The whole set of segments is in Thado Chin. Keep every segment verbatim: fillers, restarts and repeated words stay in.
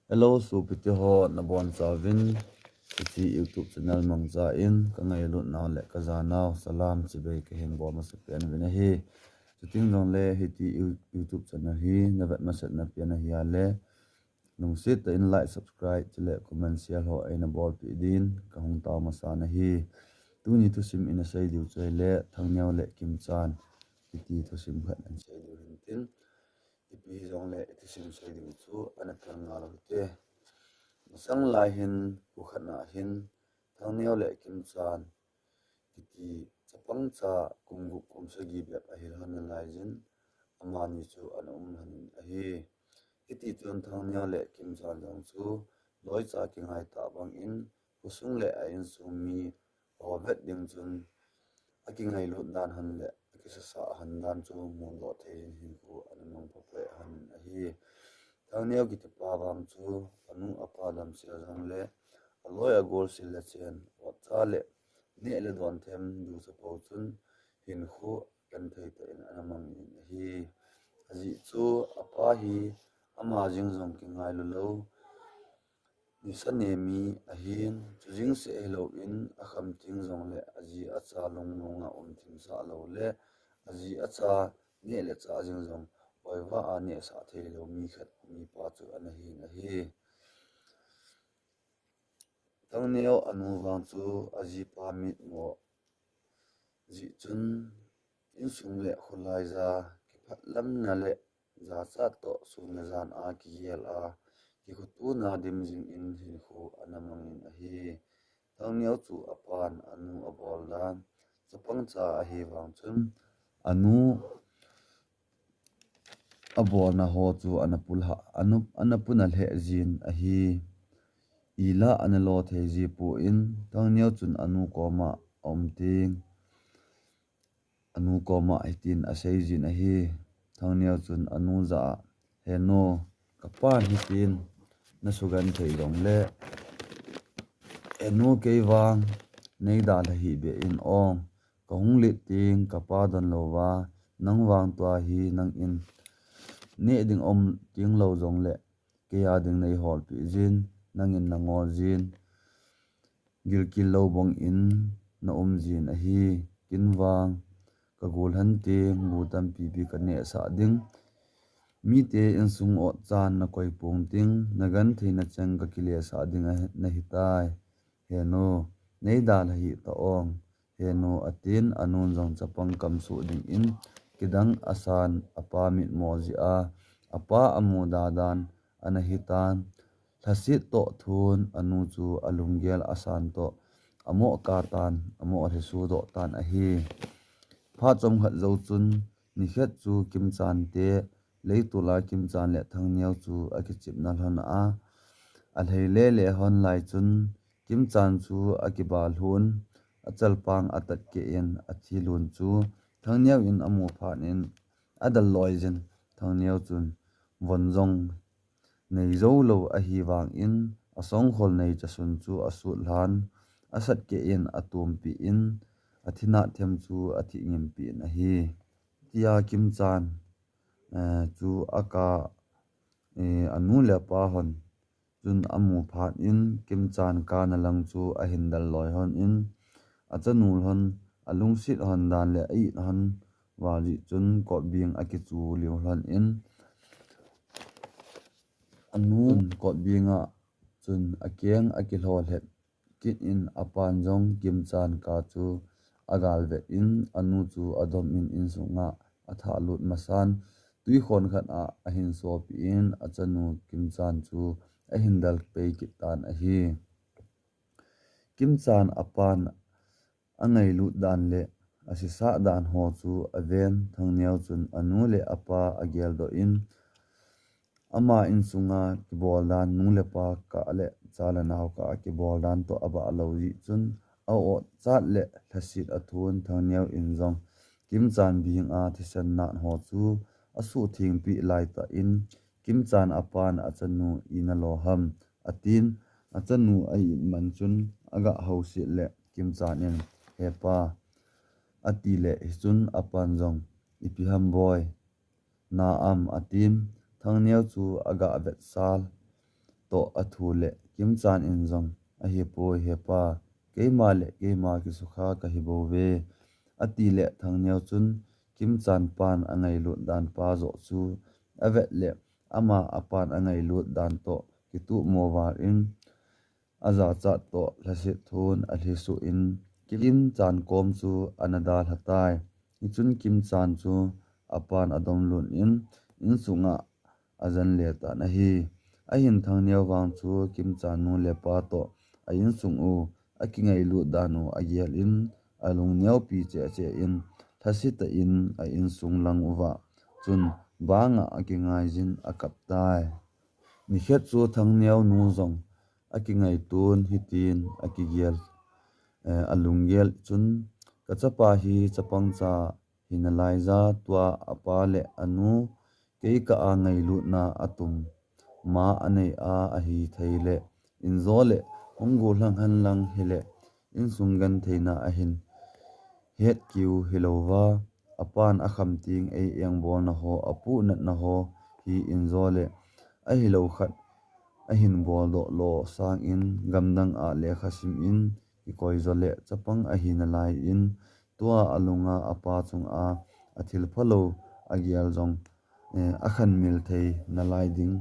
Hello, sopite ho, nabonchauvin hiche YouTube channel mangcha in kangailut nau le kajanau salam chibai kahin bol masa pen uvin ahi. Chuteng jongle hiche You- YouTube channel hi navet masat na pen ahi a le, lungset tah in like, subscribe chule comment, share ho eina bolpeh din kahung tao masa nahi. Tuni thusim ina sei diu chu ahile Thangneo le Kimchan kiti thusim khat in sei diu hintin. Ipi hijongle ithusim sei diu chu ana thang ngal u hite. Masang lai hin, kho khat na hin, Thangneo le Kimchan kiti chapang cha kum gup kum sagi bep ahil hon nalai jin, amani chu ana um lhon in ahi. Hiti chun Thangneo le Kimchan jong chu loicha kingai tah bang in, khosung le a insung mi ho vet ding chun akingailut dan hon le akisasa hon dan chu mudoh thei jin hinkho ana mang pha pha hon in ahi. Thangneo kiti pa vang chu anu apa damsel jongle aloi agol sil le chen, otcha le neh le don them ducha pou chun hinkho genthei tah in ana mang in ahi. Ajeh chu apa hi ama jeng jong kingailu lou, nisa nemi ahin, chujing seh hilou in akham teng jongle aji acha lungmong a um thim sah lou le aji acha neh le chah jeng jong oiva a nehsah thei lou mi khat mipa chu ana hin ahi. Thangneo anu vang chu ajipa mitmo jeh chun insung le kholai ja kiphatlamna le jachat toh sun le jan a kigel a kikhotona dim jing in hinkho ana mang in ahi. Thangneo chu apan anu abol dan chapang cha ahi vang chun anu abolna ho chu ana pulha, anu, ana puna lheh jin ahi. Ila ana lo thei ji pon Thangneo chun anu koma aum teng, anu koma hitin asei jin ahi. Thangneo chun anu jah a, "He nu, kapan hitin nasugenthei jongle, he nu, kei vang neidalha hih beh in o, kahung len teng kapa don louva, nang vang tua hi nangin neh ding um teng lou jongle, kei a ding neiholpeh jin, nangin nangol jin, gilkel lou bang in naum jin ahi. Ken vang kagol lhon teng bu tampi pi kanehsah ding. Mite insung otchan nakoi pong teng, nagenthei nacheng kakilesah ding ahi, nahitai. He nu, neidalha hih ta o, he nu," atin, anun jong chapang kamsuh ding in kidang asan, apa mitmo jeh a apa amuda dan ana hitan. Lhaset toh thun anu chu alunggel asan toh amoh katan, amoh lhesudoh tan ahi. Phat chomkhat jou chun nikhat chu Kimchan te leitol a Kimchan le Thangneo chu akichepna lhon a, alhei lele lhon lai chun Kimchan chu akiba lhun, achalpang atat keh in athi lhun chu Thangneo in amu phat in adal loi jin. Thangneo chun von jong nei jou lou ahi vang in asongkhol neicha sun chu asut lhan, asat keh in atumpi in, athi nahthem chu athi ngimpi in ahi. Tia Kimchan, eh, chu aka, eh, anu le apa hon chun amu phat in Kimchan kana lang chu ahin dal loi hon in, achanu hon alungset hon dan le a-it hon va jeh chun kotbing akichu liu hon in, anun kotbing a chun akeng akilho lhep kit in apan jong Kimchan ka chu agal vet in anu chu adom in insunga athalut masan, tuikhon khat a ahin sopi in achanu Kimchan chu ahin dal pei kit tan ahi. Kimchan apan angailut dan le asisah dan ho chu aven, Thangneo chun anu le apa ageldoh in, ama insunga kibol dan, nu le pa kah le cha le nao kah a kibol dan toh abah lou jeh chun, a-otchat le lhaset athun, Thangneo in jong Kimchan bing a thisan nat ho chu asuhthengpi laitah in, Kimchan apan achanu ina lo ham, atin, achanu a-it man chun aga houset le Kimchan in, "He pa," ati le hichun apan jong, "Ipi ham boi, na am?" atin, Thangneo chu aga vetsal, toh athu le Kimchan in jong, "Ahipoi hepa, keima le keima kisukha kahi bouve," ati le Thangneo chun Kimchan pan angailut dan pa joh chu avet le ama apan angailut dan toh kituh mo val in, ajachat toh lhasit thun alhi suh in Kimchan kom chu ana dalha tai. Hichun Kimchan chu apan adom lut in insunga ajan le tan ahi. Ahin Thangneo vang chu Kimchan nu le pa toh a insung u akingailut dan u agel in alungneopi cheh cheh in lhasit tah in a insung lang uva chun banga akingaijin akap tai. Nikhat chu Thangneo nu jong akingaitun hitin akigel, eh, alunggel chun, "Kachapa hi chapang cha hinalai ja, tua apa le anu kei kah a ngailutna atum ma anei a ahi thei le, injo le hung gollhang hen lang hile insung gentheina ahin het kiu hilouva, apan akham ting ei engbolna ho, apuhnatna ho hi injo le ahilou khat ahin boldoh lo sangin gamdang a lekha sim in kikoi jo le chapang ahi nalai in, tua alunga apa chunga athil phalou agel jong, eh, akhanmil thei nalai ding,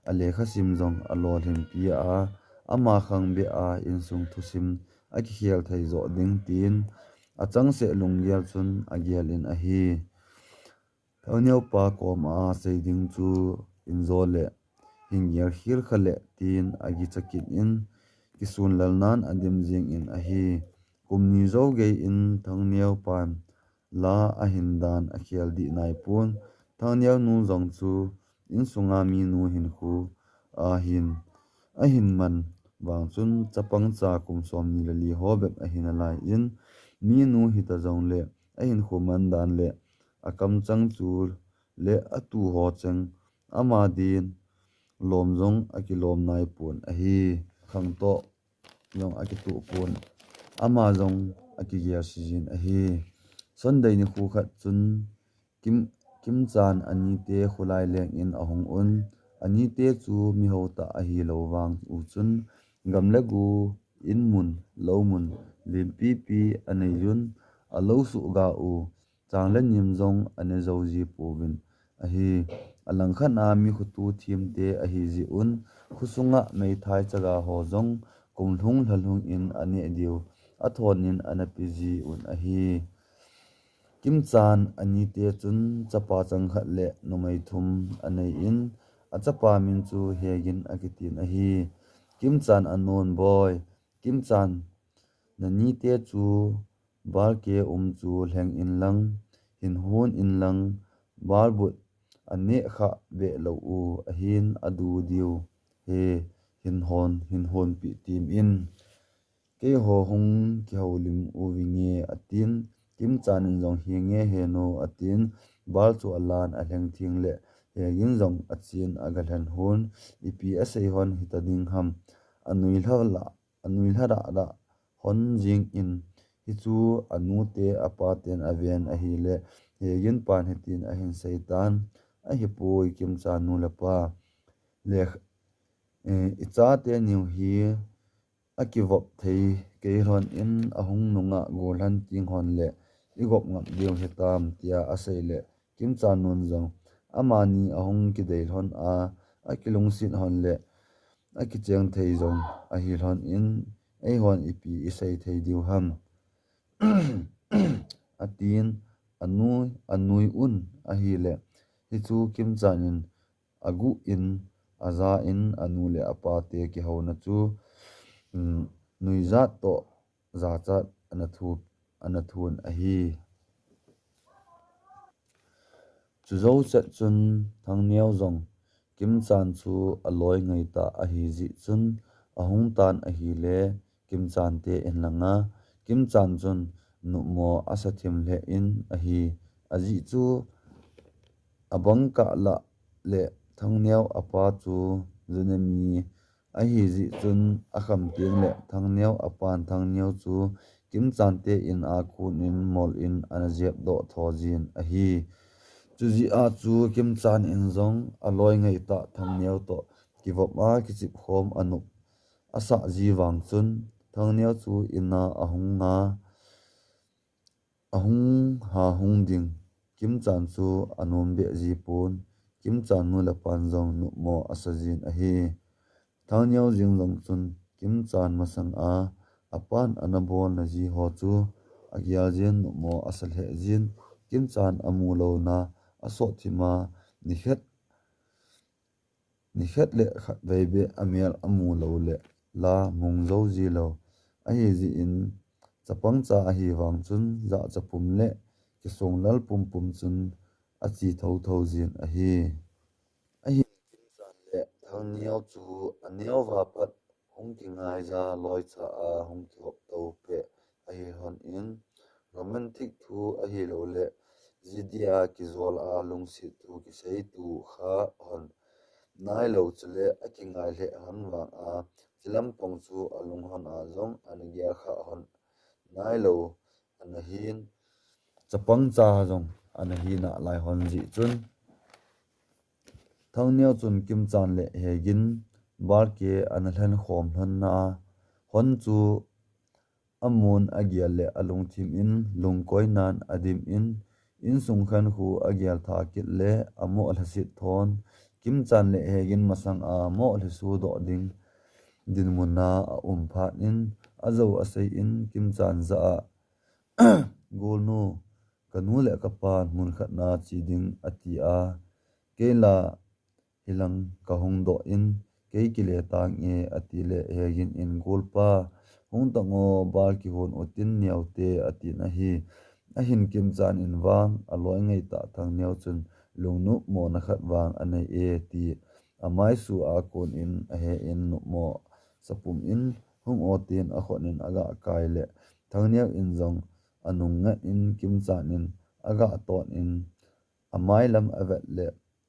alekha sim jong alolhinpi a, ama khang beh a insung thusim akikhel thei jo ding," tin achangseh lunggel chun agel in ahi. Thangneo pa kom a sei ding chu injo le hin gel khel kha le tin agicha kit in kisunlal nan adim jing in ahi. Kum ni jou gei in Thangneo pan la ahin dan akhel dih nai pon. Thangneo nu jong chu insunga minu hinkho ahin, ahin man vang chun chapang cha kum som ni le li ho bep ahi nalai in, minu hita jong le ahinkho man dan le akamchang chu le atu ho cheng ama din lom jong akilom nai pon ahi. Khang toh jong akituh pon, ama jong akigel sijin ahi. Sunday nikho khat chun Kim, Kimchan anite kholai leng in ahung un. Anite chu miho tah ahilou vang u chun gam le go, in mun, lou mun, limpipi anei un, alou suh ga u, chang le nim jong ane jou ji pouvin ahi. Alangkhat a mi khoto thim te ahi ji un, khosunga meithai chaga ho jong kumlhung lhalhung in aneh diu, athon in ana pe ji un ahi. Kimchan anite chun chapa chang khat le numei thum anei in, achapa min chu Hegin akitin ahi. Kimchan anun, "Boi, Kimchan, nanite chu bal ke um chu lheng in lang, hin hon in lang, bal but aneh kha beh lou u ahin adu diu he, hin hon, hin honpi tim in. Keiho hung kihoulim uvinge," atin. Kimchan in jong, "Hinge he nu," atin. Bal chu alan alheng thing le Hegin jong achen agalhen hon, ipi asei hon hita ding ham. Anui lha la, anui lha dah dah hon jing in, hichu anute apaten aven ahile, Hegin pan hitin ahin seitan, "Ahipoi Kimchan nu le pa, le, eh, ichate niu hi akivop thei kei lhon in, ahung nunga gollhan ting hon le igop ngap diu hitam," tia asei le Kimchan nun jong, "Amani ahung kidei lhon a, akilungset hon le akicheng thei jong ahi lhon in, eihon ipi isei thei diu ham," atin, anui, anui un ahile, hichu Kimchan in aguh in, aja in, anu le apate kihouna chu, um, nuijat toh jachat ana thu, ana thun ahi. Chujou chet chun Thangneo jong Kimchan chu aloi ngaitah ahi jeh chun ahung tan ahile, Kimchan te in langa, Kimchan chun nuhmo asa thim lheh in ahi. Ajeh chu abang kah lah le Thangneo apa chu junemi ahi jeh chun akham teng le Thangneo apan Thangneo chu Kimchan te in a khun in mol in ana jep doh tho jin ahi. Chujeh a chu Kimchan in jong aloi ngaitah Thangneo toh kivop a kichip khom a nop a sah ji vang chun, Thangneo chu in a a hung na, a hung ha hung ding Kimchan chu a nom beh ji pon, Kimchan nu le pan jong nopmo a sa jin ahi. Thangneo jing jong chun Kimchan masang a, a pan ana bol na ji ho chu a gel jin nopmo a sa lheh jin, Kimchan a mu lo na a sot thim a, ni khat, ni khat le khat vei beh a mel a mu lo le la mong jo ji lo. Ahi ji in, chapang cha ahi vang chun, ja cha pum le kisong lal pum pum chun a chi tho tho jin ahi. Ahin Kimchan le Thangneo chu a neo va pat hung kingai ja loi cha a hung kihop to peh ahi hon in, romantic thu ahi lo le, ji dia kijol a lungsit thu kisei tu kha hon nai lo chule a kingai lheh hon vang a, chilam pong chu a lung hon a jong ana gel kha hon nai lo ana hin, chapang cha jong ana hi na lai hon ji chun, Thangneo chun Kimchan le Hegin balke ana lhen khom lhon na a, hon chu a mun a gel le a lungthim in lungkoi nan a dim in, insung khan khu a gel tha kit le a mo a lhasit thon, Kimchan le Hegin masang a mo a lhisu doh ding dinmun a a um phat in, a jo a sei in Kimchan ja a, Golnu, ka nu le ka pa mun khat na chi ding a ti a, kei la hilang ka hung doh in, kei kile tang e a ti le Hegin in, Golpa, hung tang o, bal kihon u tin neo te a tin ahi. Ahin Kimchan in vang a loi ngai ta Thangneo chun lungnop mo na khat vang a nei e ti a maisu a kun in a he in nopmo sa pum in hung o tin a khon in a ga kai le Thangneo in jong a nung ngat in Kimchan in a ga ton in a mai lam a vet le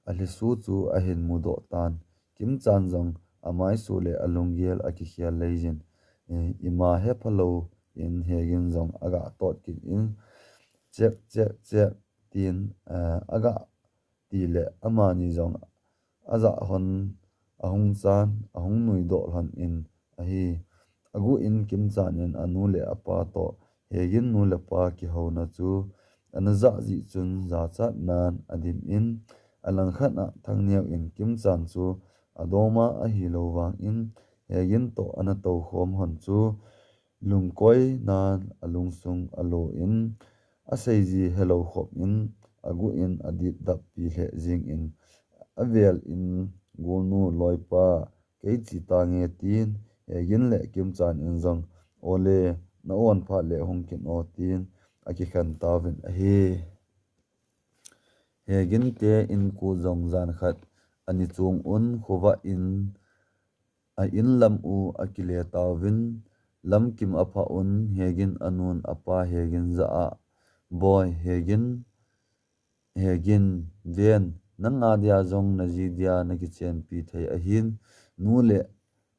a lhisu chu a hin mu doh tan. Kimchan jong a maisu le a lunggel a kikhel lei jin, eh, ima he pha lo in Hegin jong a ga tot kit in, chek, chek, chek, tin, eh, a ga ti le amani jong a ja hon a hung chan, a hung nui doh lhon in ahi. A gu in Kimchan in a nu le a pa toh Hegin nu le pa kihouna chu ana ja ji chun jachat nan a dim in, a lang khat a Thangneo in Kimchan chu a dom a ahi lo vang in Hegin toh ana to khom hon chu lungkoi nan a lungsung a lo in, a sei ji he lo khop in, a gu in a dit dap pi lheh jing in, a vel in, Golnu, loipa, kei chi ta nge tin, Hegin le Kimchan in jong, ole, na on phat le hung kin o tin, a kikhen tauvin ahi. Hegin te in ku jong jan khat a ni chung un khuva in a in lam u a kile tauvin, lam kim a pha un Hegin a nun a pa Hegin ja a, Boi, Hegin, Hegin, ven, nang a dia jong na ji dia na kichenpi thei ahin, nu le,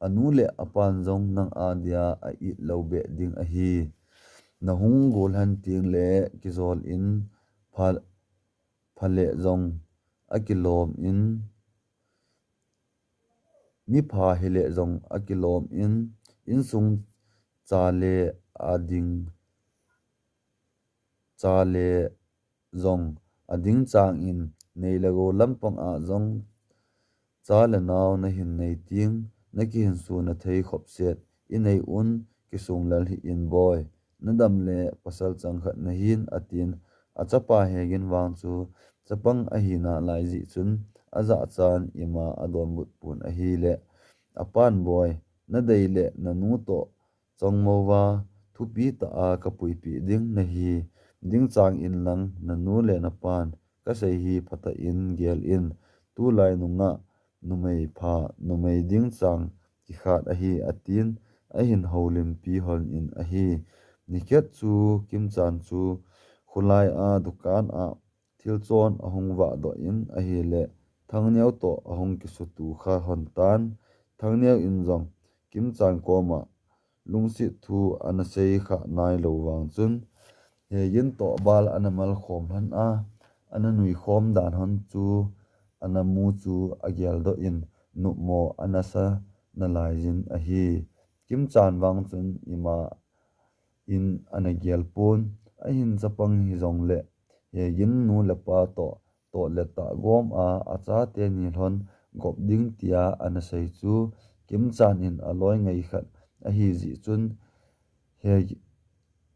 a nu le a pan jong nang a dia a it lo beh ding ahi. Na hung gol han ting le kijol in pha, pha le jong a kilom in, mi pha hi le jong a kilom in, insung cha le a ding cha le jong a ding chang in, nei le go lampang a jong cha le nau na hin nei ting, na kihin su na thei khop set i nei un, kisung lal hi in Boi. Na dam le pasal chang khat na hin a tin, a chapa Hegin vang chu chapang ahi na lai ji chun a ja chan ima a don but pun ahi le, a pan Boi, na dei le na nu toh chong mo va, thupi ta a ka puipi ding na hi, ding chang in lang na nu le na pan ka sei hi pha ta in gel in, tu lai nung a numei pha, numei ding chang kikhat ahi a tin, a hin holimpi hon in ahi. Ni khat chu Kimchan chu khulai a dukan a thil chon a hung vah doh in ahi le, Thangneo toh a hung kisutu kha hon tan. Thangneo in jong Kimchan kom a lungsit thu ana sei kha nai lo vang chun, Hegin toh bal ana mal khom hon a, ana nui khom dan hon chu, ana mu chu a gel doh in, nopmo ana sa nalaiyin ahi. Kimchan vang chun ima in ana gel pon, ahin chapang hijongle Hegin nu le pa toh, toh le tah gom a, achate ni lhon gop ding tia ana sei chu Kimchan in aloi ngai khat ahi jeh chun Hegin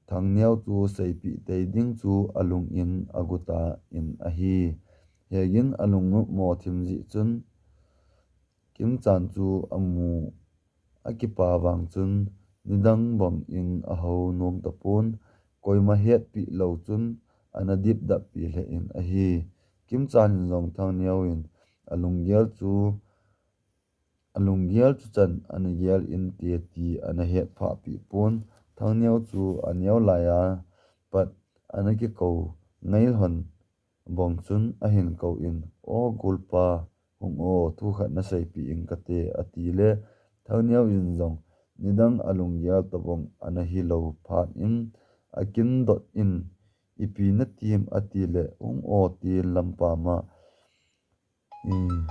Thangneo chu seipeh tei ding chu alung in aguta in ahi. Hegin alung nopmo thim jeh chun Kimchan chu amu akipa vang chun nidang bang in ahou nom tapon, koima hetpeh lou chun ana dipdap pi lheh in ahi. Kimchan in jong Thangneo in alunggel chu alunggel chu chan ana gel inte ti ana hetphah peh pon, Thangneo chu aneo laiya pat ana kikou ngai lhon bang chun ahin kou in, O golpa, hung o, thu khat naseipeh ing kate, atile Thangneo in jong nidang alunggel tobang ana hilou phat in akin dot in, Ipi natim? Atile, Hung o, tin lampam a, um,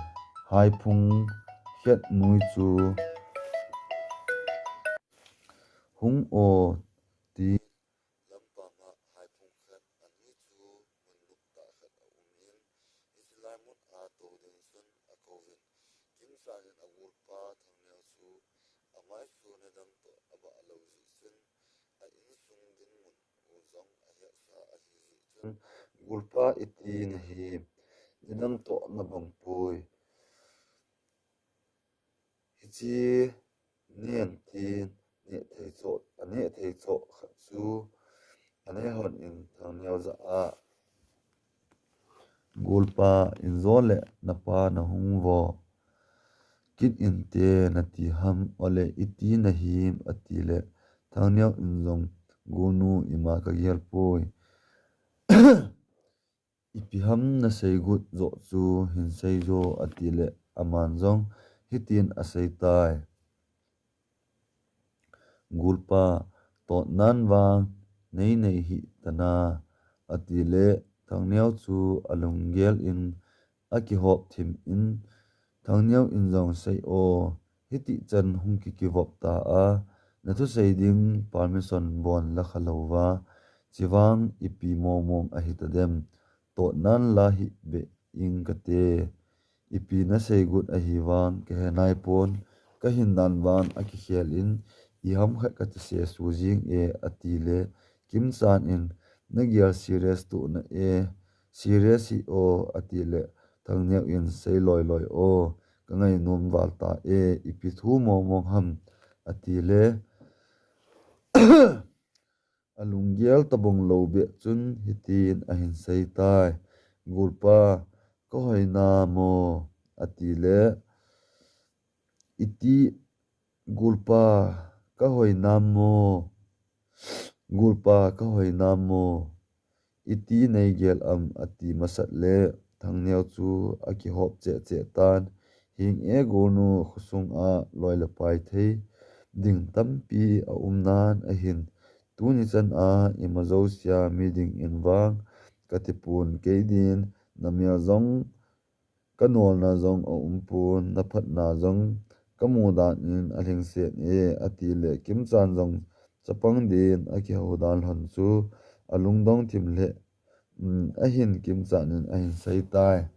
haiphung khat nui chu hung o, tin lampam a haiphung khat anui chu mun luptah khat aumin, hiche lai mun a tou ding chun akouvin, Kimchan in agolpa Thangneo chu amai chu nidang toh abah lou jeh chun a insung dinmun u jong ahetsa ahi jeh chun, Golpa, iti nahim? Nidang toh nabang poi. Hiche nen tin neh thei choh, aneh thei choh khat chu anei lhon in Thangneo jah a, Golpa, injo le napa nahung vo kit inte nati ham, ole iti nahim? Atile Thangneo in jong, Golnu, ima kagel poi. Ipi ham nasei got joh chu hin seijo, atile aman jong hitin aseitai. Golpa, totnan vang nei nei hih tan a, atile Thangneo chu alunggel in akihop thim in, Thangneo in jong, Sei o, hitih chan hung kikivop ta a, nathusei ding permission bon la kha louva, chuvang ipi mong mong ahitadem, totnan la hih beh ing kate. Ipi nasei got ahivang kahe naipon, kahinnan vang akikhel in, iham khat kati sesu jing e, atile Kimchan in, Nagel serious toh na e, serious hih o, atile Thangneo in, Sei loi loi o, kangainom val ta e, ipi thu mong mong ham? Atile alunggel tabang lou beh chun hitin ahin seitai. Golpa, kahoi nam o? Atile, Iti, Golpa, kahoi nam o? Golpa, kahoi nam o? Iti neigel am? Ati masat le Thangneo chu akihop cheh cheh tan. Hing e Golnu, khosung a loi le pai thei ding tampi aum nan ahin, tuni chan a ima jousea mi ding in vang katipon, kei din namel jong kanolna jong aumpon, naphatna jong kamu dan in alhingset e, atile Kimchan jong chapang din akihou dan lhon chu alungdong thim lheh in, ahin Kimchan in ahin seitai.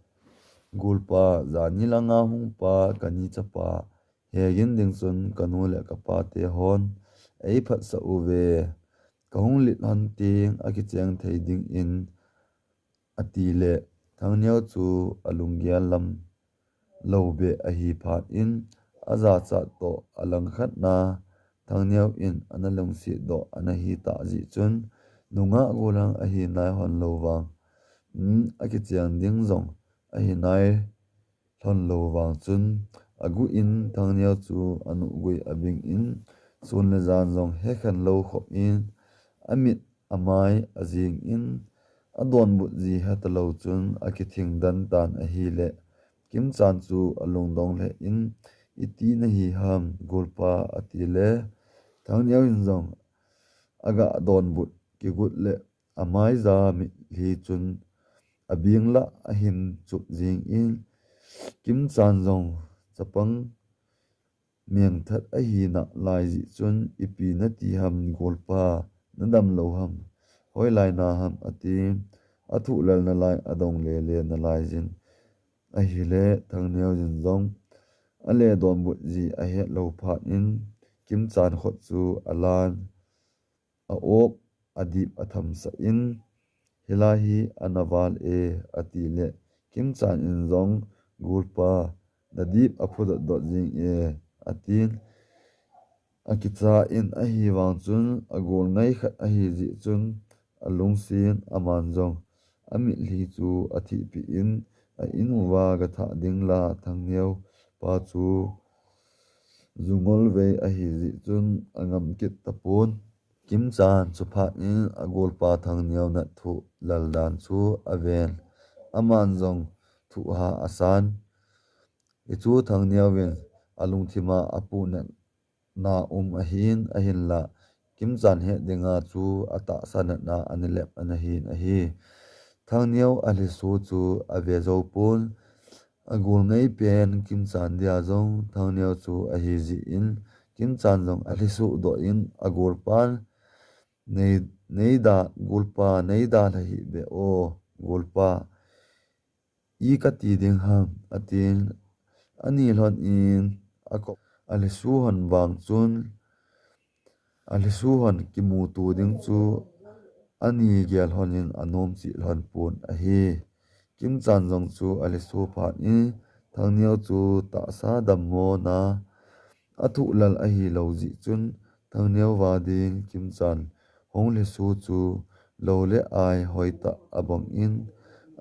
Golpa, jani langa hung pa kani chapa Hegin ding chun kanu le kapate hon eiphatsah uve, kahung lit lhon teng akicheng thei ding in, atile Thangneo chu alunggel lam lou beh ahi phat in, ajachat toh alangkhat na Thangneo in ana lungset doh ana hitah jeh chun, nungah gollhang ahi nai lhon lou vang, um, akicheng ding jong ahi nai lhon lou vang chun, aguh in Thangneo chu anuh gui abing in, sun le jan jong hekhen lou khop in, amit amai ajing in, adonbut ji heta lou chun akithing den tan ahile, Kimchan chu alungdong lheh in, Iti nahi ham, Golpa? Atile Thangneo in jong aga donbut kigot le amai ja mitlhi chun abing lah ahin chup jing in, Kimchan jong chapang mengthat ahina lai jeh chun, ipi nati ham golpa, nadam lou ham, hoilai na ham, atin, athuhlal nalai, adong lele nalai jin. Ahile, Thangneo jin jong, ale donbut ji ahet lou phat in, Kimchan khut chu alan, a-op, adip athamsah in, hilai hi ana val e, atile, Kimchan in jong, golpa, nadip aphudot dot jing e, atin, akicha in ahivang chun, agol ngai khat ahi jeh chun, alungsen aman jong, amitlhi chu athihpeh in, a-in uva gathah ding la Thangneo pa chu jungol vei ahi jeh chun angam kit tapon. Kimchan chuphat in agolpa Thangneo nat thuhlal dan chu aven. Aman jong thuha asan. Hichu Thangneo vin alungthima apuhnatna um ahin, ahinla Kimchan het dinga chu atahsa natna anilep ana hin ahi. Thangneo alhiso chu ave jou pon, agol ngai pen Kimchan dia jong Thangneo chu ahi jeh in, Kimchan jong alhiso doh in agolpan, nei, neida, golpa, neida lha hih beh o, golpa, i kati ding ham, atin, ani lhon in, ako, alhiso lhon vang chun, alhiso lhon kimuto ding chu, ani gel lhon in anom cheh lhon pon ahi. Kimchan jong chu alhiso phat in, Thangneo chu tahsa dammona, athuhlal ahilou jeh chun, Thangneo va ding Kimchan hung lhiso chu lou le ai hoitah abang in,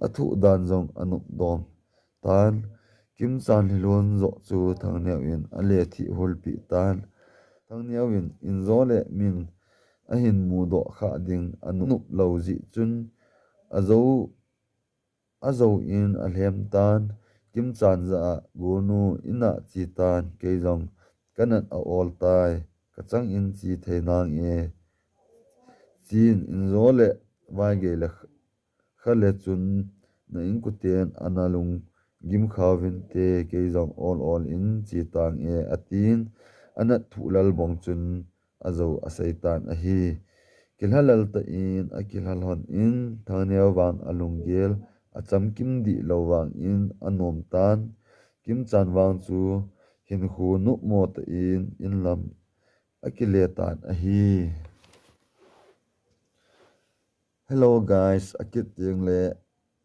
athuh dan jong anop dom tan, Kimchan lhilon joh chu Thangneo in ale thihhulpeh tan. Thangneo in injo le min ahin mudoh khah ding anop lou jeh chun, ajou, ajou in alhem tan, Kimchan jah a, golnu, in a che tan, kei jong kanat a-ol tai, kachang in che thei nange, chen, injo le vaigei le kha le chun na inkoten ana lunggim khauvinte, kei jong ol ol in che tange, atin, anat thuhlal bang chun ajou asei tan ahi. Kilhalal tah in akilha lhon in, Thangneo vang alunggel achamkim dih lou vang in anom tan, Kimchan vang chu hinkho nopmo tah in inlam akile tan ahi. Hello guys, akit teng le,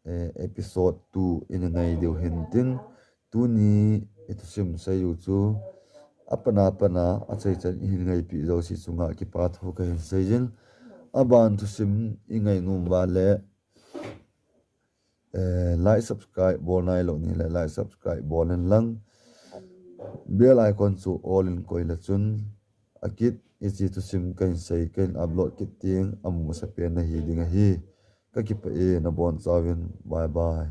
eh, episode two in ngai diu hintin, tuni ithusim seiyu chu apana pana achaichan ihin ngaipeh jouse chunga kipa thu kahin seijin, aban thusim ingai nom uva le, eh, like, subscribe bol nailou nahile like, subscribe bol in lang, bell icon chu all in koi le chun, akit hiche thusim kahin sei, kahin upload kit teng amu masapen nahi ding ahi. Kakipah e, nabonchauvin, bye bye.